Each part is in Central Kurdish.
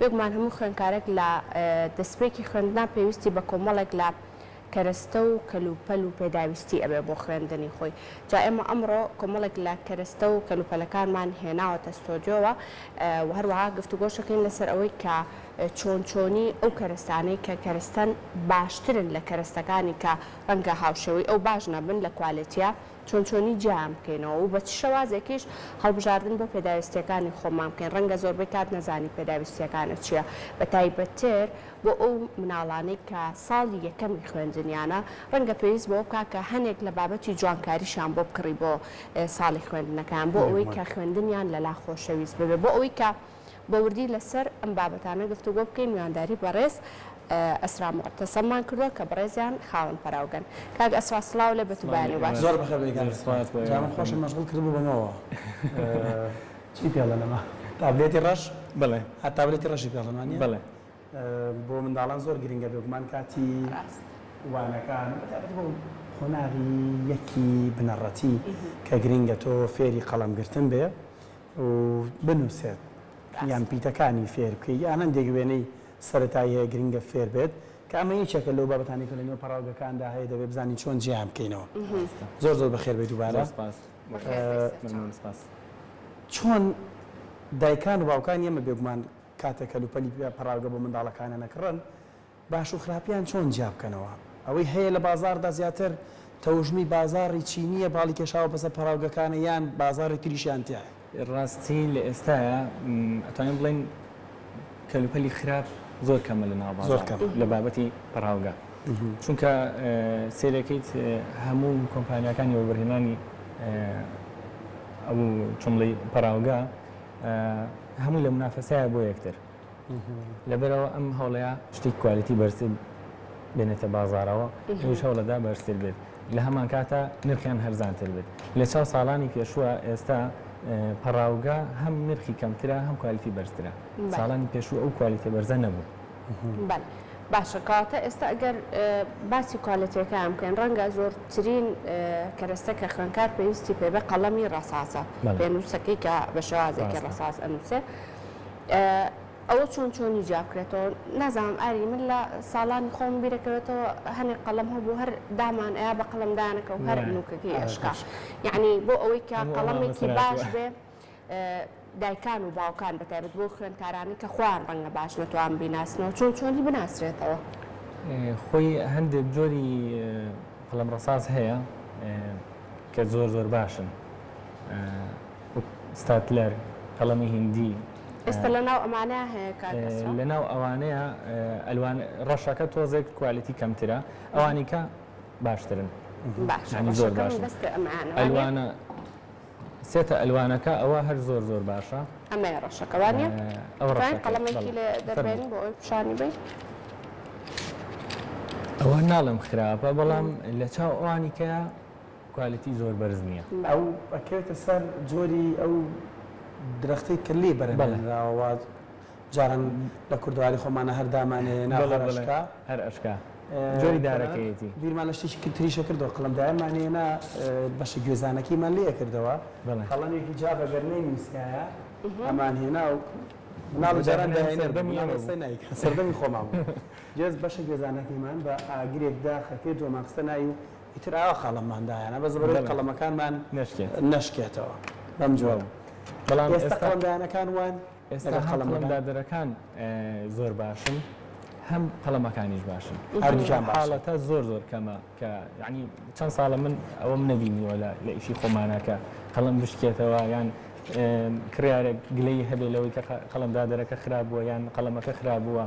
بێگومان هەموو خوێندکارێک لە دەستپێکی خوێندنا پێویستی بە کۆمەڵێک لە کەرەستە و کەلوپەل و پێداویستی ئەبێ بۆ خوێندنی خۆی. جا ئێمە ئەمڕۆ کۆمەڵێک لە کەرەستە و کەلوپەلەکانمان هێناوەتە ستۆدیۆوە و هەروەها گفتوگۆش ئەکەین لەسەر ئەوەی کە چۆن چۆنی ئەو کەرەستانەی کە کەرەستەن باشترن لە کەرەستەکانی کە ڕەنگە هاوشێوەی ئەو باش نەبن لە کوالێتیا چۆن چۆنی جیایان بکەینەوە و بە چ شێوازێکیش هەڵبژاردن بۆ پێداویستییەکانی خۆمان بکەین، ڕەنگە زۆربەی کات نەزانی پێداویستییەکانت چییە، بە تایبەتتر بۆ ئەو مناڵانەی کە ساڵی یەکەمی خوێندنیانە، ڕەنگە پێویست بەوە بکات کە هەنێک لە بابەتی جوانکاریشیان بۆ بکڕی بۆ ساڵی خوێندنەکەیان، بۆ ئەوەی کە خوێندنیان لەلا خۆشەویست ببێ، بۆ ئەوەی کە بە وردی لەسەر ئەم بابەتانە گفتوگۆ بکەین، میوانداری بەڕێز ئەسرا موعتەسەممان کردووە کە بەڕێزیان خاوەن پەراوگەن. کاک ئەسرا سڵاو لێ بێت و بەیانی باش. زۆر بەخێر بێی کاک ئەسرا. جا من خۆشم مەشغوڵ کردبوو بەمەوە. چی پێڵێن ئەمە؟ تابلێتی ڕەش؟ بەڵێ. ها تابلێتی ڕەشی پێڵێن وانیە؟ بەڵێ. بۆ منداڵان زۆر گرنگە بێگومان کاتی وانەکان بەتایبەتی بۆ قۆناغی یەکی بنەڕەتی کە گرنگە تۆ فێری قەڵەم گرتن بێ و بنووسێت یان پیتەکانی فێر بکەی یان هەندێک وێنەی سەرەتایی هەیە گرنگە فێر بێت کە ئەمە یەکێکە لەو بابەتانەی کە لە نێو پەڕاوگەکاندا هەیە دەبێت بزانین چۆن جیایان بکەینەوە. زۆر زۆر بەخێر بێی دووبارە. زۆر سپاس. مەمنون سپاس. چۆن دایکان و باوکانی ئێمە بێگومان کاتێک کەلوپەلی پەڕاوگە بۆ منداڵەکانیان ئەکڕن باش و خراپیان چۆن جیا بکەنەوە؟ ئەوەی هەیە لە بازاڕدا زیاتر تەوژمی بازاڕی چینییە باڵی کێشاوە بەسەر پەڕاوگەکانە یان بازاڕی تریشیان تیایە؟ ڕاستی لە ئێستایا ئەتوانین بڵێین کەلوپەلی خراپ زۆر کەمە لە ناو زۆر بازاڕ کەمە. لە بابەتی پەڕاوگە چونکە سەیرەکەیت هەموو کۆمپانیاکانی وەبەرهێنانی ئەو چۆن بڵێی پەڕاوگە هەمووی لە مونافەسایە بۆ یەکتر. لەبەرئەوە ئەم هەوڵەیە شتێکی quality بەرزتر بێنێتە بازاڕەوە، ئەویش هەوڵەدا بەرزتر بێت لە هەمانکاتا نرخیان هەرزانتر بێت لە چاو ساڵانی پێشووە ئێستا پەڕاوگە هەم نرخی کەمترە هەم quality بەرزترە ساڵانی پێشوو ئەو quality ە بەرزە نەبوو. بەڵێ باشە کەواتە ئێستا ئەگەر باسی کوالێتیەکەیان بکەین ڕەنگە زۆرترین کەرەستە کە خوێنکار پێویستی پێ بێ قەڵەمی ڕەساسە پێنووسەکەی کە بە شێوازێکی ڕەساس ئەنووسێ ئەوە چۆن چۆنی جیا بکرێتەوە نازانم ئاری من لە ساڵانی خۆم بیرەکەوێتەوە هەنێک قەڵەم هەبوو هەر دامان ئەیا بە قەڵەم دانەکە و هەر نوکەکەی ئەشکا یعنی بۆ ئەوەی کە قەڵەمێکی باش بێ دایکان و باوکان بە تایبەت بۆ خوێندکارانی کە خۆیان ڕەنگە باش نەتوان بیناسنەوە چۆن چۆنی بناسرێتەوە. خۆی هەندێک جۆری قەڵەم ڕەساس هەیە کە زۆر زۆر باشن. وەک ستاتلەر، قەڵەمی هیندی. ئێستا لە ناو ئەمانەیا هەیە کاک ئەسرا؟ لە ناو ئەوانەیا ئەلوان ڕەشەکە تۆزێک quality کەمترە ئەوانی کە باشترن. باشە یانی زۆر ڕەشەکە باشن. مەبەستە ئەمانە وانیە؟ ئەلوانە سێتە ئەلوانەکە ئەوە هەر زۆر زۆر باشە. ئەمەیە ڕەشەکە وانیە؟ ئەوە دەتوانین ڕەشەکەیە قەڵەمێکی بەڵێ لێ فەرموو. دەربێنین بۆ ئەوەی پیشانی بەین؟ ئەوە ناڵێم خراپە بەڵام لە چاو ئەوانی کەیا quality زۆر بەرز نییە. ئەو ئەکەوێتە سەر جۆری ئەو درەختەی کە لێی بەرهەم هێنراوە وا جاران لە کوردەواری خۆمانا هەر دامان هێنا هەر ئەشکا. هەر ئەشکا جۆری دارەکەیەتی. بیرمان لە شتێکی تریشە کردەوە قەڵەمدایەمان هێنا بەشە گوێزانەکەیمان لێ ئەکردەوە قەڵەمێکی جاف ئەگەر نەینووسیایە ئەمان هێنا و مناڵی جاران داهێنەر بوو مناڵی ئێستا نایکا سەردەمی خۆمان بوو گوێز بەشە گوێزانەکەیمان بە ئاگرێک داخ ئەکرد و ئەمان خستە ناوی و ئیتر ئاوا قەڵەممان دایانە بەس لەبەرئەوەی قەڵەمەکانمان نەشکێتەوە بەم جۆرە. بەڵام ئێستا قەڵەمدایانەکان وان ئێستا هەم قەڵەمدادەرەکان زۆر باشن هەم قەڵەمەکانیش باشن. هەردووکیان باشن. حاڵەتە زۆر زۆر کەمە کە یانی چەند ساڵە من ئەوەم نەبینیوە لە لە ئیشی خۆمانە کە قەڵەم بشکێتەوە یان کڕیارێک گلەیی هەبێ لەوەی کە قەڵەمدادەرەکە خراپ بووە یان قەڵەمەکە خراپ بووە.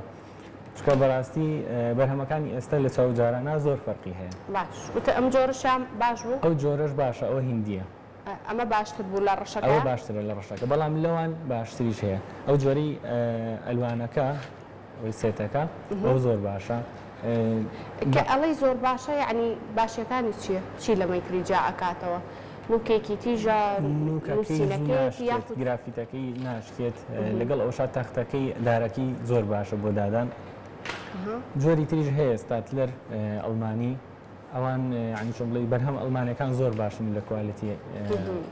چونکە بەراستی بەرهەمەکانی ئێستا لە چاو جارانا زۆر فەرقی هەیە. باش وتە ئەم جۆرەشیان باش بوو؟ ئەو جۆرەش باشە ئەوە هیندیە. ئەمە باشتر بوو لە ڕەشەکە؟ ئەوە باشترە لە ڕەشەکە بەڵام لەوان باشتریش هەیە ئەو جۆرەی ئەلوانەکە ئەوەی سێتەکە ئەو زۆر باشە. کە ئەڵێی زۆر باشە یەعنی باشیەکانی چیە؟ چی لەمەی تری جیا ئەکاتەوە؟ نوکێکی تیژە نوکەکەی زوو نوسینەکەیەتی ناشکێت یاخود. گرافیتەکەی ناشکێت لەگەڵ ئەوەشا تەختەکەی دارەکەی زۆر باشە بۆ دادان جۆری تریش هەیە ستاتلەر ئەڵمانی ئەوان یانی چۆن بڵێی بەرهەم ئەڵمانەکان زۆر باشن لە quality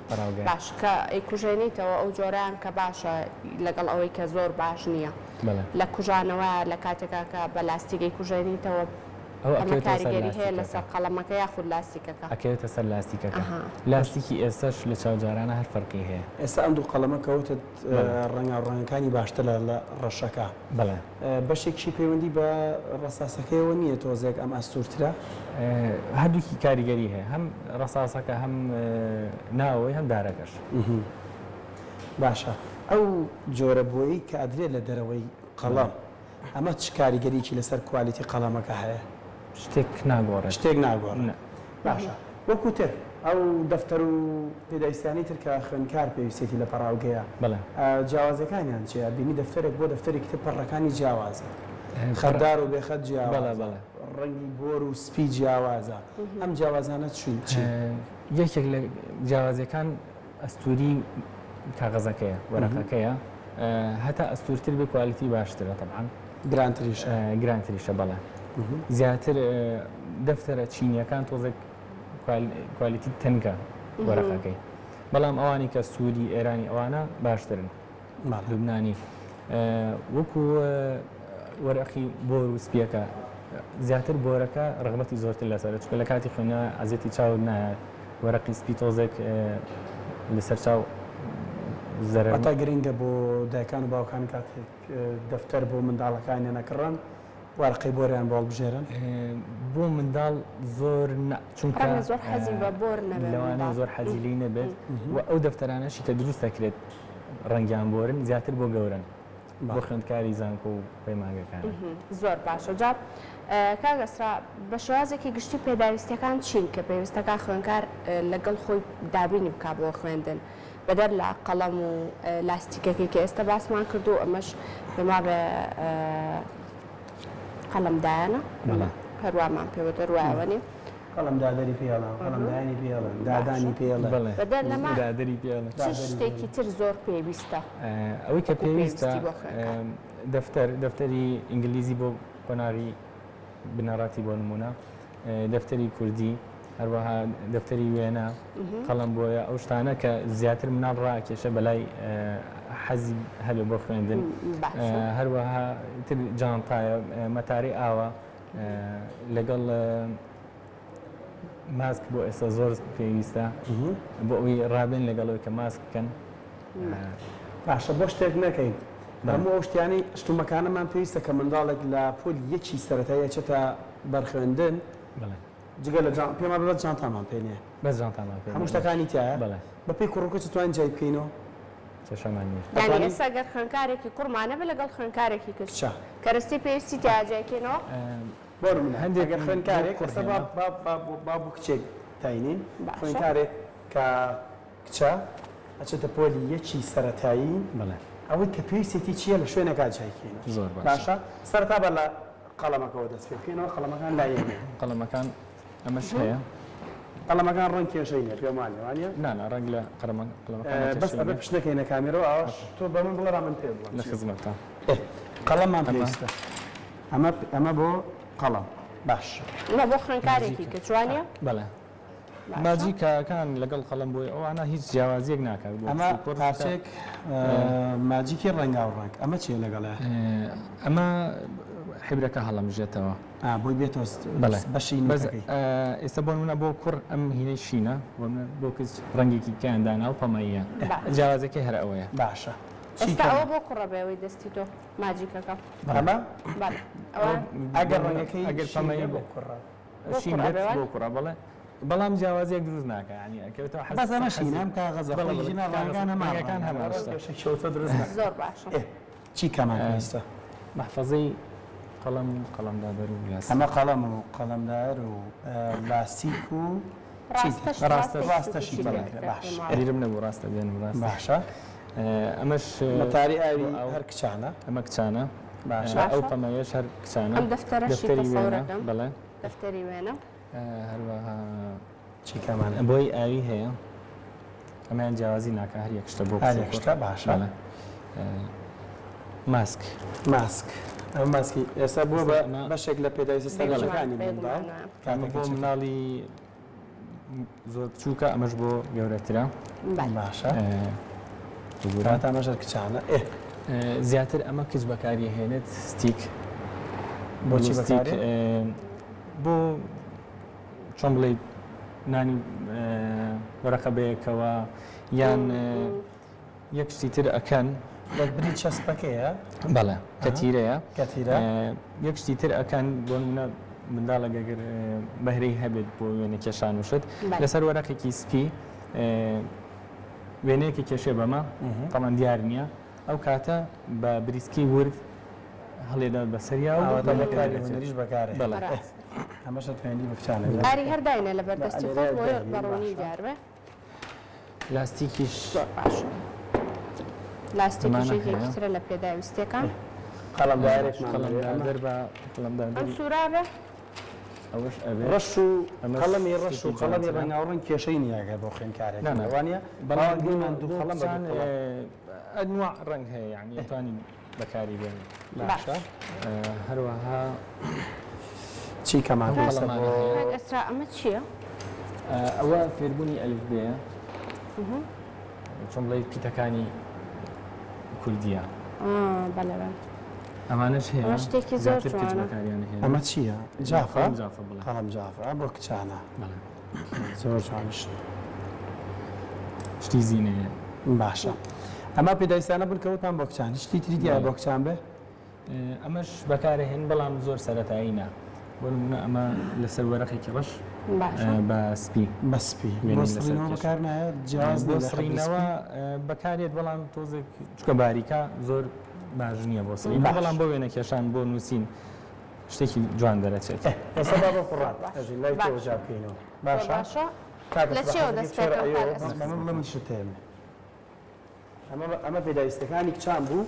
پەڕاوگە. باش کە ئەیکوژێنیتەوە ئەو جۆرەیان کە باشە لەگەڵ ئەوەی کە زۆر باش نییە. لە کوژانەوە لە کاتێکا کە بە لاستیک ئەیکوژێنیتەوە ئەوە ئەمە ئەکەوێتەوە سەر کاریگەری هەیە لاستیکەکە. لەسەر قەڵەمەکە یاخود لاستیکەکە؟ ئەکەوێتە سەر لاستیکەکە. ئەها. لاستیکی ئێستەش لە چاو جارانە هەر فەرقی هەیە. ئێستا ئەم دوو قەڵەمە کە وتت بەڵێ. ڕەنگاو ڕەنگەکانی باشترە لە ڕەشەکە. بەڵێ. بەشێکیشی پەیوەندی بە ڕەساسەکەیەوە نییە تۆزێک ئەم ئەستوورترە؟ هەردووکی کاریگەری هەیە هەم ڕەساسەکە هەم ناوەوەی هەم دارەکەش. باشە ئەو جۆرە بۆیەی کە ئەدرێت لە دەرەوەی قەڵەم ئەمە چ کاریگەریی لەسەر quality قەڵەمەکە هەیە؟ شتێک ناگۆڕێت. شتێک ناگۆڕێت. نا. باشە وەکو تر ئەو دەفتەر و پێداویستیانەی تر کە خوێندکار پێویستیەتی لە پەڕاوگەیە بەڵێ. جیاوازیەکانیان چیە؟ بینی دەفتەرێک بۆ دەفتەرێکی تر پەڕەکانی جیاوازە، خەتدار و بێ خەت بەڵێ جیاوازە، بەڵێ. ڕەنگی بۆر و سپی جیاوازە، ئەم جیاوازانە چین؟ یەکێک لە جیاوازیەکان ئەستووری کاغەزەکەیە، وەرەقەکەیە، هەتا ئەستوورتر بێ quality باشترە تەبعەن. گرانتریشە. گرانتریشە بەڵێ. زیاتر دەفتەرە چینیەکان تۆزێک quality تەنکە وەرەقەکەی، بەڵام ئەوانی کە سووری ئێرانی ئەوانە باشترن. لوبنانی وەکو وەرەقی بۆر و سپیەکە زیاتر بۆرەکە ڕغبەتی زۆرتر لەسەرە چونکە لە کاتی خوێندنەوە ئەزیەتی چاوت نایە وەرەقی سپی تۆزێک لەسەر چاو زەرەر. واتا گرنگە بۆ دایکان و باوکان کاتێک دەفتەر بۆ منداڵەکانیان ئەکڕن وەرەقەی بۆریان بۆ هەڵبژێرن؟ بۆ منداڵ زۆر نا چونکە ڕەنگە زۆر حەزی بە بۆر نەبێت لەوانەیە زۆر حەزی لێی نەبێت و ئەو دەفتەرانەشی کە دروست دەکرێت ڕەنگیان بۆرن زیاتر بۆ گەورەن بۆ خوێندکاری زانکۆ و پەیمانگەکانن. زۆر باشە جا کاک ئەسرا بە شێوازێکی گشتی پێداویستیەکان چین کە پێویستەکا خوێنکار لەگەڵ خۆی دابینی بکا بۆ خوێندن بەدەر لە قەڵەم و لاستیکەکەی کە ئێستا باسمان کرد و ئەمەش پێمابێ قەڵەم دایەنە هەروامان پێوە دەروایەوە نیە؟ قەڵەم دادەری پێ ئەڵێن، قەڵەم دایەنی پێ ئەڵێن، دادانی پێ ئەڵێن. بەڵێ بەدەر لەمە دادەری پێ ئەڵێن. چ شتێکی تر زۆر پێویستە؟ ئەوەی کە وەکو پێویستە پێویستی بۆ خوێندکار. دەفتەر، دەفتەری ئینگلیزی بۆ قۆناغی بنەڕەتی بۆ نموونە، دەفتەری کوردی، هەروەها دەفتەری وێنە، قەڵەم بۆیە، ئەو شتانە کە زیاتر مناڵ ڕاکێشە بەلای حەزی هەبێ بۆ خوێندن. باشە. هەروەها تر جانتایە، مەتارەی ئاوە، لەگەڵ ماسک بۆ ئێستا زۆر پێویستە بۆ ئەوی ڕابێن لەگەڵ ئەوی کە ماسک بکەن. باشە بۆ شتێک نەکەین هەموو ئەو شتیانەی شتومەکانەمان پێویستە کە منداڵێک لە پۆلی یەکی سەرەتایی ئەچێتە بەر خوێندن جگە لە جان پێمان بڵێ بەس جانتامان پێ نییە بەس جانتامان پێ هەموو شتەکانی تیایە بەڵێ بەپێی کوڕ و کچ ئەتوانین جیای بکەینەوە کێشەمان نییە. یانی ئێستا گەر خوێندکارێکی کوڕمان هەبێ لەگەڵ خوێندکارێکی کچ کچە. کەرەستەی پێویستی تیا جیای کەینەوە؟ بۆ نمونە هەندێک ئەگەر خوێندکارێک کوڕ ئێستا با هێنا. با با با بۆ کچێک داینێین باشە. خوێندکارێک کە کچە ئەچێتە پۆلی یەکی سەرەتایی بەڵێ. ئەوەی کە پێویستێتی چییە لە شوێنێکا جیای کەینەوە زۆر باشە. باشە سەرەتا با لە قەڵەمەکەوە دەست پێ بکەینەوە قەڵەمەکان لای ئێمەیە. قەڵەمەکان ئەمەش هەیە. قەڵەمەکان ڕەنگ کێشەی نیە پێم وانیە وانیە؟ نا نا ڕەنگ لە قەڵەمەکان کێشەی بەس ئەبێ نیە. پشت نەکەینە کامێرەوە ئاواش تۆ بە من بڵێ با من پێت بڵێم لە چیە. خزمەتە. ئێ قەڵەممان ئەمە. پێویستە ئەمە ئەمە بۆ قەڵەم باش. ئەمە بۆ خوێندکارێکی کچ وانیە؟ بەڵێ. باشە. ماجیکەکان لەگەڵ قەڵەم بۆیە ئەوانە هیچ جیاوازیەک ناکات بۆ ئەمە کچ و کوڕ چونکە پارچەیەک ماجیکی ڕەنگاو ڕەنگ ئەمە چیە لەگەڵیا؟ ئەمە حیبرەکە هەڵەمژێتەوە. ئا بۆی بێتەوە بەڵێ بەشی بەس نوکەکەی. ئێستا بۆ نمونە بۆ کوڕ ئەم هینەی شینە بۆ نمونە بۆ کچ ڕەنگێکی دیکەیان داناوە پەمەییە باشە. جیاوازەکەی هەر ئەوەیە. باشە چی ئێستا کەمە؟ ئەوە بۆ کوڕە بێ ئەوەی دەستی تۆ ماجیکەکە. ئەمە؟ بەڵێ ئەوە ئەگەر ڕەنگەکەی ئەگەر شین پەمەیی بێ بۆ بێ. کوڕە. بۆ شین کوڕە بێت بێ بۆ کوڕە بەڵێ بەڵام جیاوازیەک دروست ناکا یانی ئەکەوێتەوە حەز بەس ئەمە شینە حەزی ئەم کاغەزە بەڵێ خۆی بەڵێ ژینا کاغەز ڕەنگەکان هەمان ڕەنگەکان ڕەنگە هەمان شتە. کێشە کێوتە دروست ناکا. زۆر باشە. ئێ چی کەمان پێویستە؟ مەحفەزەی قەڵەم و قەڵەمدادەر و لاستیک. ئەمە قەڵەم و قەڵەمدار و لاستیک و چی تر؟ ڕاستەش ڕاستەش ڕاستەی ڕاستەشی سووکیشی تێ لێ ئەکرێ کرا باش. پێم وابێ. بیرم نەبوو ڕاستە بێنم ڕاستە. باشە. ئەمەش مەتاری بۆ ئاوی ئاو. هەر کچانە. ئەمە کچانە. باشە. ئەو باشە. پەمەیەش هەر کچانە. ئەم دەفتەرەشی دەفتەری تەسەور وێنە ئەکەم. بەڵێ. دەفتەری وێنە. هەروەها چی کەمان؟ بۆی ئاوی هەیە. ئەمەیان جیاوازی ناکا هەر یەک شتە بۆ هەر کچ و یەک کوڕ. شتە باشە. بەڵێ. ماسک. ماسک. ئەمە ماسکی ئێستا بووە بە ئێستا ئەمە بەشێک لە پێداویستە بێگومان سەرەکییەکانی منداڵ بێگومان. ئەمە کاتێک بۆ ئەچێتە مناڵی زۆر بچووکە ئەمەش بۆ گەورەترە. بەڵێ. باشە. ببورە. کەواتە ئەمەش هەر کچانە. ئێ. زیاتر ئەمە کچ بەکاری هێنێت ستیک. بۆچی ستیک بەکارێ؟ بۆ چۆن بڵێ نانی وەرەقە بەیەکەوە یان یەک شتی تر ئەکەن. لە بری چەسپەکەیە؟ بەڵێ کەتیرەیە. کەتیرە. یەک شتی تر ئەکەن بۆ نمونە منداڵێک ئەگەر بەهرەی هەبێت بۆ وێنە کێشان و شت لەسەر وەرەقێکی سپی وێنەیەکی کێشێ بەمە تەمان دیار نییە ئەو کاتە بە بریسکی ورد هەڵێدات بەسەریا و هونەریش بەکارێ. بەڵێ. ئەمەشە پەیوەندی بە کچانە. ئاری هەر داینە لەبەر دەستی خۆت بۆ بە ڕوونی دیار بێ. لاستیکیش زۆر باشە. لاستیکیش یەکێکی ترە لە پێداویستیەکان. قەڵەمدارێکمان قەڵەمدادەر بە قەڵەمدادەر ئەم سوورابە ئەوەش ئەبێ ڕەش و قەڵەمی ڕەش و قەڵەمی ڕەنگاوڕەنگ کێشەی نییە گەر بۆ خوێندکارێک وانە بەڵام گومان دوو قەڵەم بە دوو قەڵەم ئەنواع ڕەنگ هەیە یعنی ئەتوانی بەکاری بێنی. باشە هەروەها چی کەمان پێویستە بۆ کاک ئەسرا ئەمە چییە؟ ئەوە فێربوونی ئەلف بێیە چۆن بڵێ پیتەکانی کوردیە. بەڵێ بەڵێ. ئەمانەش هەیە ئەمە شتێکی زۆر زیاتر کچ جوانە. بەکاریان هێنێت. ئەمە چییە؟ جافە؟ قەڵەم جافە بڵێ. قەڵەم جافە بۆ کچانە. بەڵێ. زۆر جوانش. شتی زینەیە. باشە ئەمە پێداویستانە بوون کە وتمان بۆ کچان هیچ شتی تری تیایە بۆ کچان بێ؟ ئەمەش بەکارەهێن بەڵام زۆر سەرەتایی نا بۆ نمونە ئەمە لەسەر وەرەقێکی ڕەش بە سپی بە سپی بۆ سڕینەوە بەکار نایە جیاواز بۆ سڕینەوە بەکارێت بەڵام تۆزێک چکە باریکە زۆر باش نییە بۆ سڕینەوە بەڵام بۆ وێنەکێشان بۆ نووسین شتێکی جوان دەرەچێت. ئێستا با بۆ کوڕان ئەژین لای تۆ جا بکەینەوە باشە باشە کاکە لە چیەوە دەست پێکەم کاک ئەسرا؟ ئەمە بڵێ من شت هەیە ئەمە ئەمە پێداویستەکانی کچان بوو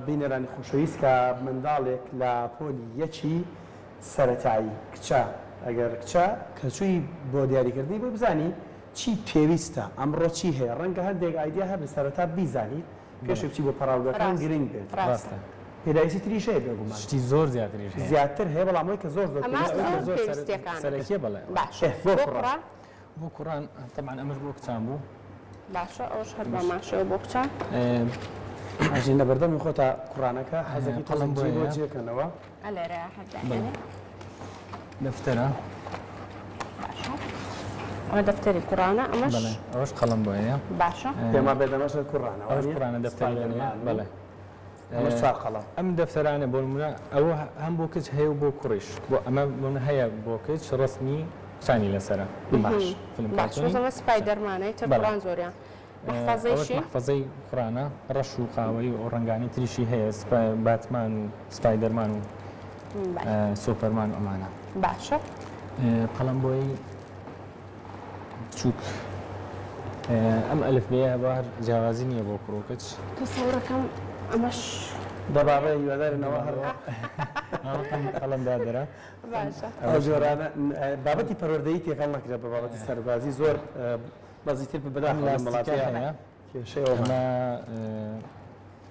بینەرانی خۆشەویست کە منداڵێک لە پۆلی یەکی سەرەتایی کچە ئەگەر کچە کە چووی بۆ دیاریکردنی بۆی بزانی چی پێویستە ئەمڕۆ چی هەیە ڕەنگە هەندێک ئایدیا هەبێت سەرەتا بیزانیت پێش بچی بۆ پەڕاوگەکان گرنگ بێت. ڕاستە. پێداویستی تریش هەیە بێگومان. شتی زۆر زیاتریش هەیە. زیاتر هەیە بەڵام ئەوەی کە زۆر زۆر ئەمە پێویستە زۆر زۆر پێویستیەکانە. سەرەکیە بەڵێ. باشە ئێ بۆ بۆ کوڕان. کوڕان؟ بۆ کوڕان تەبعەن ئەمەش بۆ کچان بوو. باشە ئەوەش هەر بەمان شێوە بۆ کچان. ئەژین لە بەردەمی خۆتا کوڕانەکە حەزەکی قەڵەم تۆزێک جێ بۆ بۆیە. جێ کەنەوە. ئە لێرەیە هەر دایەنێ. دەفتەرە. باشە ئەمە دەفتەری کوڕانە ئەمەش بەڵێ ئەوەش قەڵەم بۆیە. باشە. پێم وابێت ئەمەش هەر کوڕانە ئەوەش وانیە؟ کوڕانە دەفتەری وێنەیە سپایدەرمان و بەڵێ. ئەمەش چوار قەڵەم. ئەم دەفتەرانە بۆ نمونە ئەوە هەم بۆ کچ هەیە و بۆ کوڕیش بۆ ئەمە بۆ هەیە بۆ کچ ڕەسمی کچانی لەسەرە باش فیلم باش کارتۆنی ئەمە سپایدەرمانە ئیتر بەڵێ. کوڕان زۆریان ئەوەش مەحفەزەیشی مەحفەزەی کوڕانە ڕەش و قاوەیی و ئەو ڕەنگانەی تریشی هەیە باتمان و سپایدەرمان و بەڵێ. سۆپەرمان و ئەمانە. باشە. قەڵەم بۆی بچووک ئەم ئەلف بێیە بە هەر جیاوازی نییە بۆ کوڕ و کچ. تەسەورەکەم ئەمەش. دەبابە هیوادارینەوە هەر قەڵەم دادەرە. باشە. ئەو جۆرانە بابەتی پەروەردەیی تێکەڵ نەکرێت بە بابەتی سەربازی زۆر بەزیتر بەداخەوە لەم لاستیکە وڵاتەیە هەیە. کێشەی ئەوەمان. ئەمە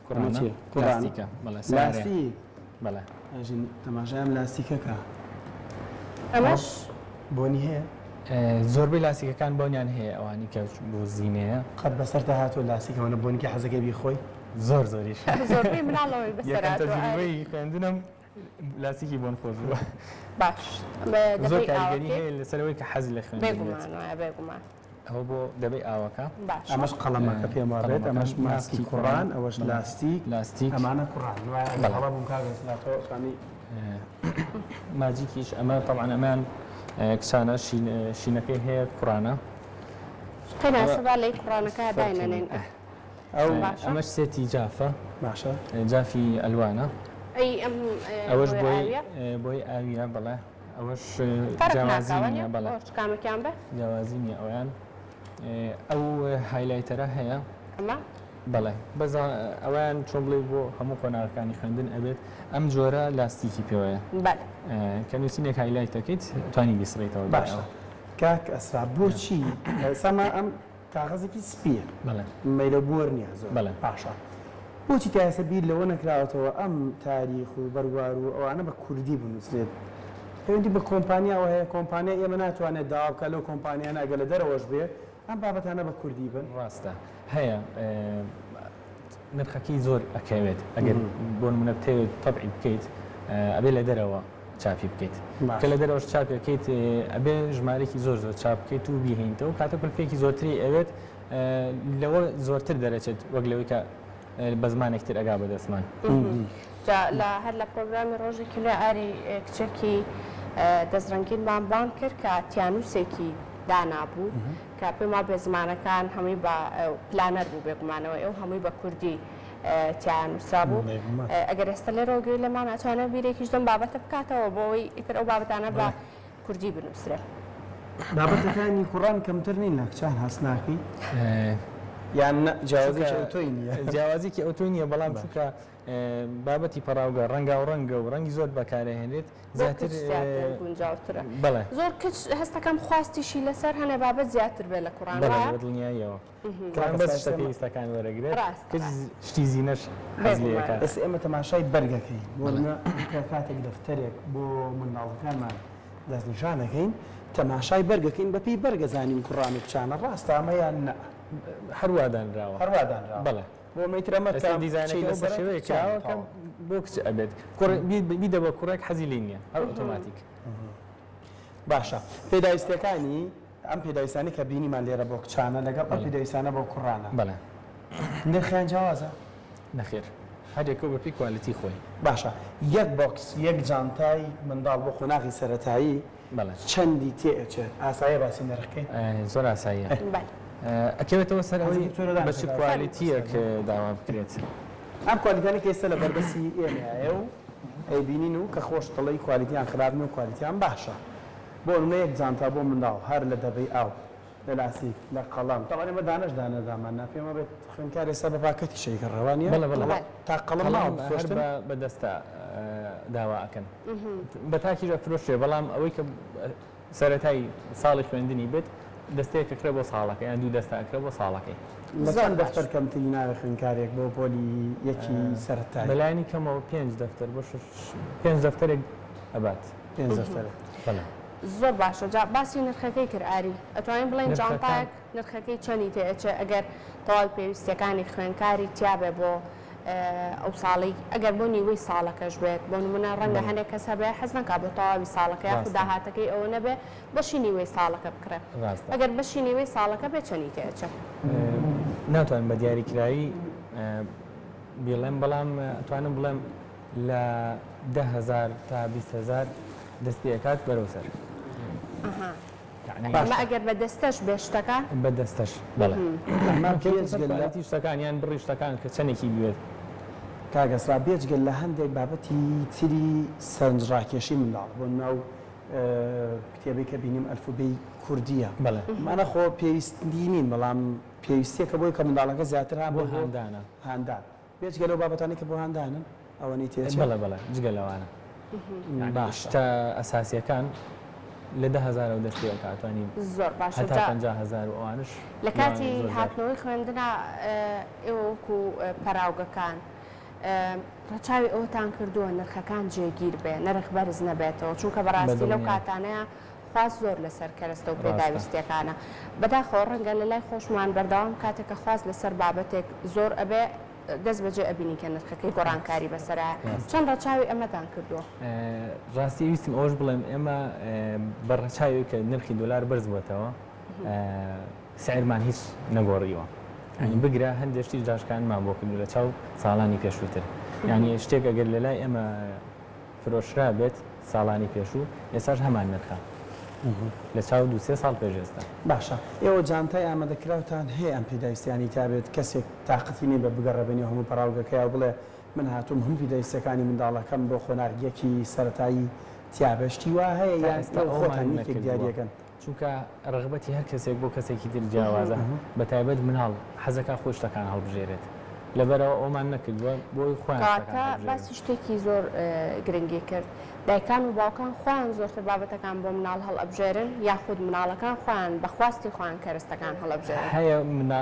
کوڕانە. چییە؟ کوڕانە. لاستیکە بەڵێ سەیارەیە. لاستیک. بەڵێ. ئەژین تەماشای ئەم لاستیکە کە. ئەمەش بۆنی هەیە؟ زۆربەی لاستیکەکان بۆنیان هەیە ئەوانی کە بۆ زینەیە. قەت بەسەرتا هاتووە لاستیک ئەوەنە بۆنی کە حەزەکەی بیخۆی؟ زۆر زۆریش. زۆربەی مناڵەوەی بەسەر یەکەم هاتووە ئاری. تەجروبەی خوێندنم لاستیکی بۆن خۆش بووە. باش زۆر دەبەی کاریگەری ئاوەکەی؟ هەیە لەسەر ئەوەی کە حەز لە خوێندن بێت. بێگومان وایە بێگومان. ئەوە بۆ دەبەی ئاوەکە. باشە. ئەمەش قەڵەمەکە پێم وابێت ئەمەش ماسکی کوڕان ئەوەش لاستیک لاستیک ئەمانە کوڕان وایە ئەگەر هەڵە بووم کاک ئەسرا تۆ ئەتوانی. ماجیکیش ئەمە تەبعەن ئەمەیان کچانە شینەکەی هەیە کوڕانە. قەیناسە با لەی کوڕانەکە داینەنێین. ئەو باشە. ئەمەش سێتی جافە. باشە. جافی ئەلوانە. ئەی ئەم ئەوەش بۆی بۆی ئاویە؟ بۆی ئاویە بەڵێ. ئەوەش فەرق جیاوازی ناکا نییە وانیە؟ بەڵێ. ئەوەش کامەکیان بێ؟ جیاوازی نییە ئەویان. ئەو highlighter ە هەیە. ئەمە؟ بەڵێ بەس ئەویان چۆن بڵێ بۆ هەموو قۆناغەکانی خوێندن ئەبێت ئەم جۆرە لاستیکی پێوەیە. بەڵێ. کە نووسینێک highlight ئەکەیت توانی بیسڕیتەوە دوای باشە ئەوە. کاک ئەسرا بۆچی ساما ئەم کاغەزێکی سپییە بەڵێ. مەیلە بۆر نییە زۆر بەڵێ. باشە بۆچی تا ئێستا بیر لەوە نەکراوەتەوە ئەم تاریخ و بەروار و ئەوانە بە کوردی بنووسرێت پەیوەندی بە کۆمپانیاوە هەیە کۆمپانیای ئێمە ناتوانێت داوا بکات لەو کۆمپانیانە ئەگەر لە دەرەوەش بێ ئەم بابەتانە بە کوردی بن. ڕاستە هەیە. نرخەکەی زۆر ئەکەوێت ئەگەر بۆ نمونە بتەوێت تەبعی بکەیت ئەبێ لە دەرەوە چاپی بکەیت کە لە دەرەوەش چاپی ئەکەیت ئەبێ ژمارەیەکی زۆر زۆر چاپ بکەیت و بیهێنیتەوە کاتە کولفەیەکی زۆرتری ئەوێت لەوە زۆرتر دەرەچێت وەک لەوەی کە بە زمانێک تر ئەگا بە دەستمان. جا لە هەر لە پرۆگرامی ڕۆژێکی نوێ ئاری کچێکی دەستڕەنگینمان بانگ کرد کە تیانووسێکی دانابوو کە پێم وابێ زمانەکان هەمووی بە planner بوو بێگومانەوە ئەو هەمووی بە کوردی تیا نووسرابوو ئەگەر ئێستا لێرەوە گوێی لێمان ئەتوانێت بیرێکیش لەم بابەتە بکاتەوە بۆ ئەوەی ئیتر ئەو بابەتانە بە کوردی بنووسرێ. بابەتەکانی کوڕان کەمتر نین لە کچان هەست ناکەی؟ یان نا جیاوازیەکی ئەوتۆی نییە؟ جیاوازیەکی ئەوتۆی نییە بەڵام چونکە بابەتی پەڕاوگە ڕەنگاو ڕەنگە و ڕەنگی زۆر بەکارئەهێنرێت زیاتر گونجاوترە. بەڵێ زۆر کچ هەستەکەم خواستیشی لەسەر هەنێ بابەت زیاتر بێ لە کوڕان وایە؟ بەڵێ بە دڵنیاییەوە. کوڕان بەس شتە پێویستەکان وەرەگرێت کچ شتی زینەش حەز لێ ئەکات. ئێستا ئێمە تەماشای بەرگەکەین بۆ نمونە کە کاتێک دەفتەرێک بۆ منداڵەکانمان دەستنیشان ئەکەین تەماشای بەرگەکەین بەپێی بەرگە زانین کوڕان و کچانە ڕاستە ئەمە یان نا؟ هەر وا دانراوە. هەر وا دانراوە. بەڵێ. بۆ ئەمەی تر ئەمە ئێستا دیزاینەکە بە شێوەیەک کراوە کە بۆ کچ ئەبێت کوڕ بیدە بە کوڕێک حەزی لێی نییە هەر ئۆتۆماتیک. باشە پێداویستیەکانی ئەم پێداویستانەی کە بینیمان لێرە بۆ کچانە لەگەڵ ئەو پێداویستانە بۆ کوڕانە بەڵێ. نرخیان جیاوازە؟ نەخێر هەر یەکەو بەپێی quality خۆی. باشە یەک box یەک جانتای منداڵ بۆ قۆناغی سەرەتایی بەڵێ. چەندی تێ ئەچێت؟ ئاساییە باسی نرخ کەین؟ زۆر ئاساییە. بەڵێ. ئەکەوێتەوە سەر ئەوەی بە چ quality یەک داوا بکرێت. ئەم quality انەی کە ئێستا لە بەردەستی ئێمەیە و ئەیبینین و کە خۆشت دەڵێی quality یان خراپ نیە و quality یان باشە. بۆ نمونە یەک جانتا بۆ منداڵ هەر لە دەبەی ئاو، لە لاسیک، لە قەڵەم، تەبعەن ئێمە دانەش دانە دامان نا، پێم وابێت خوێندکار ئێستا بە پاکەتیش ئەیکڕێ وا نییە؟ بەڵێ بەڵێ. تا قەڵەم ماوە قەڵەم هەر بفرۆشتن؟ بە بە دەستە داوا ئەکەن. بە تاکیش ئەفرۆشرێ بەڵام ئەوەی کە سەرەتای ساڵی خوێندنی بێت دەستەیەک ئەکرێ بۆ ساڵەکە یان دوو دەستە ئەکرێ بۆ ساڵەکەی. لە زۆر چەند باش. دەفتەر کەمتری ناوێ خوێندکارێک بۆ پۆلی یەکی سەرەتایی؟ بەلایەنی کەمەوە پێنج دەفتەر بۆ شەش پێنج دەفتەرێک ئەبات. پێنج دەفتەرێک. بەڵێ. زۆر باشە جا باسی نرخەکەی کرد ئاری ئەتوانین بڵێین نرخەکان. جانتایەک نرخەکەی چەنی تێ ئەچێ ئەگەر تەواوی پێویستیەکانی خوێنکاری تیابێ بۆ ئەو ساڵەی ئەگەر بۆ نیوەی ساڵەکەش بێت بۆ نمونە ڕەنگە بەڵێ. هەنێک کەس هەبێ حەز نەکا بۆ تەواوی ساڵەکە یاخود ڕاستە. داهاتەکەی ئەوە نەبێ بەشی نیوەی ساڵەکە بکڕێ ڕاستە. ئەگەر بەشی نیوەی ساڵەکە بێ چەنی تێ ئەچێ؟ ناتوانم بە دیاریکراوی بیڵێم بەڵام ئەتوانم بڵێم لە 10,000 تا 20,000 دەست پێ ئەکات بەرەو سەر. ئەها یەعنی ئەمە ئەگەر بە دەستەش بێ شتەکان؟ بە دەستەش بەڵێ. ئەمە کەوتە سەر بێجگە لە quality شتەکان یان بڕی شتەکان کە چەندێکی بوێت. کاک ئەسرا بێجگە لە هەندێک بابەتی تری سەرنجڕاکێشی منداڵ بۆ نمونە ئەو کتێبەی کە بینیم ئەلفوبێی کوردییە بەڵێ. ئەمانە خۆ پێویستی نین بەڵام پێویستییەکە بۆی کە منداڵەکە زیاتر هان بۆ بۆ هاندانە. هاندان. بێجگە لەو بابەتانەی کە بۆ هاندانن ئەوەنەی تێچێت؟ بەڵێ بەڵێ جگە لەوانە. یانی باشە. شتە ئەساسیەکان لە دە هەزارەوە دەست پێ ئەکا ئەتوانی زۆر باشە هەتا جا 50 هەزار و ئەوانەش لە لەوانەیە کاتی زۆر جار. هاتنەوەی خوێندنا ئێوە وەکو پەراوگەکان ڕەچاوی ئەوەتان کردووە نرخەکان جێگیر بێ نرخ بەرز نەبێتەوە چونکە بەڕاستی لەو بەدڵنیام. کاتانەیە خواست زۆر لەسەر کەرەستە و ڕاستە. پێداویستیەکانە بەداخەوە ڕەنگە لەلای خۆشمان بەردەوام کاتێک کە خواست لەسەر بابەتێک زۆر ئەبێ دەست بەجێ ئەبینی کە نرخەکەی گۆڕانکاری بەسەرایە ڕاستە. چەند ڕەچاوی ئەمەتان کردووە؟ ڕاستی ویستم ئەوەش بڵێم ئێمە بە ڕەچاوی کە نرخی دۆلار بەرز بۆتەوە سعرمان هیچ نەگۆڕیوە یانی بگرە هەندێک شتیش داشکانمان بۆ کردو لە چاو ساڵانی پێشووتر یانی شتێک ئەگەر لە لای ئێمە فرۆشرا بێت ساڵانی پێشوو ئێستاش هەمان نرخە لە چاو دوو سێ ساڵ پێش ئێستا. باشە ئێوە جانتای ئامادەکراوتان هەیە ئەم پێداویستیانەی تیابێت کەسێک تاقەتی نیە بە بگەڕێ بە نێو هەموو پەڕاوگەکەیا و بڵێ من هاتووم هەموو پێداویستیەکانی منداڵەکەم بۆ قۆناغ یەکی سەرەتایی تیابێ شتی وا هەیە تا یان ئێستا ئێوە ئەوەمان خۆتان یەکێک نەکردووە. دیاریەکەن؟ چونکە ڕەغبەتی هەر کەسێک بۆ کەسێکی تر جیاوازە بەتایبەت مناڵ حەزەکا خۆی شتەکان هەڵبژێرێت لەبەرئەوە ئەوەمان نەکردووە بۆی خۆیان شتەکان کەواتە هەڵبژێرن. باسی شتێکی زۆر گرنگی کرد، دایکان و باوکان خۆیان زۆرتر بابەتەکان بۆ مناڵ هەڵئەبژێرن یاخود مناڵەکان خۆیان بە خواستی خۆیان کەرەستەکان هەڵئەبژێرن؟ هەیە منا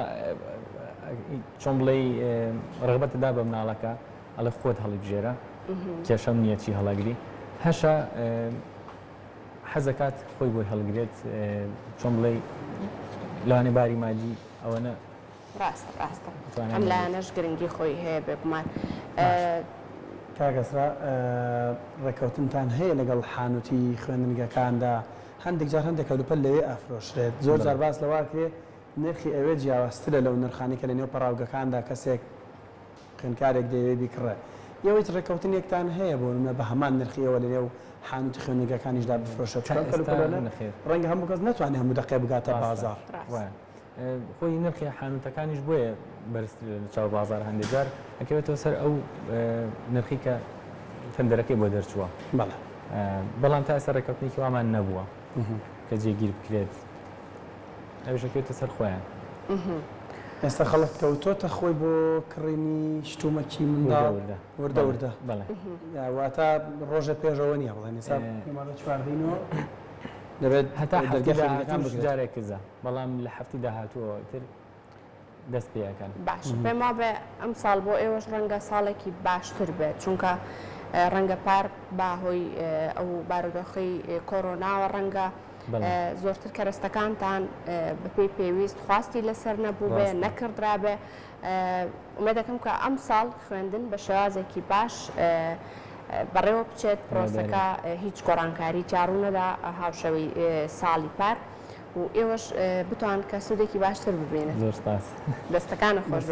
چۆن بڵێی ڕەغبەتت دا بە مناڵەکە ئەڵێ خۆت هەڵیبژێرە کێشەم نییە چی هەڵەگری هەشە حەزەکات خۆی بۆی هەڵگرێت چۆن بڵێی لەوانەیە باری مادی ئەوەنە. ڕاستە ڕاستە ئەم لایەنەش گرنگی خۆی هەیە بێگومان. کاک ئەسرا ڕێکەوتنتان هەیە لەگەڵ حانوتی خوێندنگەکاندا هەندێک جار هەندێک کەلوپەل لەوێ ئەفرۆشرێت زۆر جار باس لەوە ئەکرێ نرخی ئەوێ جیاوازترە لەو نرخانەی کە لەنێو پەڕاوگەکاندا کەسێک خوێندکارێک دەیەوێ بیکڕێ ئێوە هیچ ڕێککەوتنێکتان هەیە بۆ نمونە بە هەمان نرخی ئێوە لەنێو حانوتی خوێندنگەکانیشدا بفرۆشێت چونکە ئەم تا ئێستا کەلوپەلانە نەخێر. ڕەنگە هەموو کەس نەتوانێ هەموو دەقێ بگاتە ڕاستە بازاڕ. وایە خۆی نرخی حانوتەکانیش بۆیە بەرزترە لە چاو بازاڕ هەندێک جار ئەکەوێتەوە سەر ئەو نرخی کە تەندەرەکەی بۆ دەرچووە بەڵێ. بەڵام تا ئێستا ڕێککەوتنێکی وامان نەبووە کە جێگیر بکرێت. ئەویش ئەکەوێتە سەر خۆیان. ئێستا خەڵک کەوتۆتە خۆی بۆ کڕینی شتومەکی منداڵ وردە وردە واتە ڕۆژە پێشەوە نییە بڵێن ئێستا مادە چواردەینەوە دەبێت هەتا دەرگای هەفتی خوێندنەکان داهاتووش بکرێت. جارێک کزە بەڵام لە هەفتی داهاتووەوە ئیتر دەست پێ ئەکەن. باشە پێم وابێ ئەمساڵ بۆ ئێوەش ڕەنگە ساڵێکی باشتر بێت چونکە ڕەنگە پار بە هۆی ئەو بارودۆخەی کۆرۆناوە ڕەنگە زۆرتر کەرەستەکانتان بەپێی پێویست خواستی لەسەر نەبووبێ نەکڕدرابێ ئومێدەکەم کە ئەمساڵ خوێندن بە شێوازێکی باش بەڕێوە بچێت پرۆسەکە هیچ گۆڕانکاری تیا ڕوونەدا هاوشێوەی ساڵی پار و ئێوەش بتوان کە سوودێکی باشتر ببینن. زۆر سپاس. دەستەکانت خۆش بێت.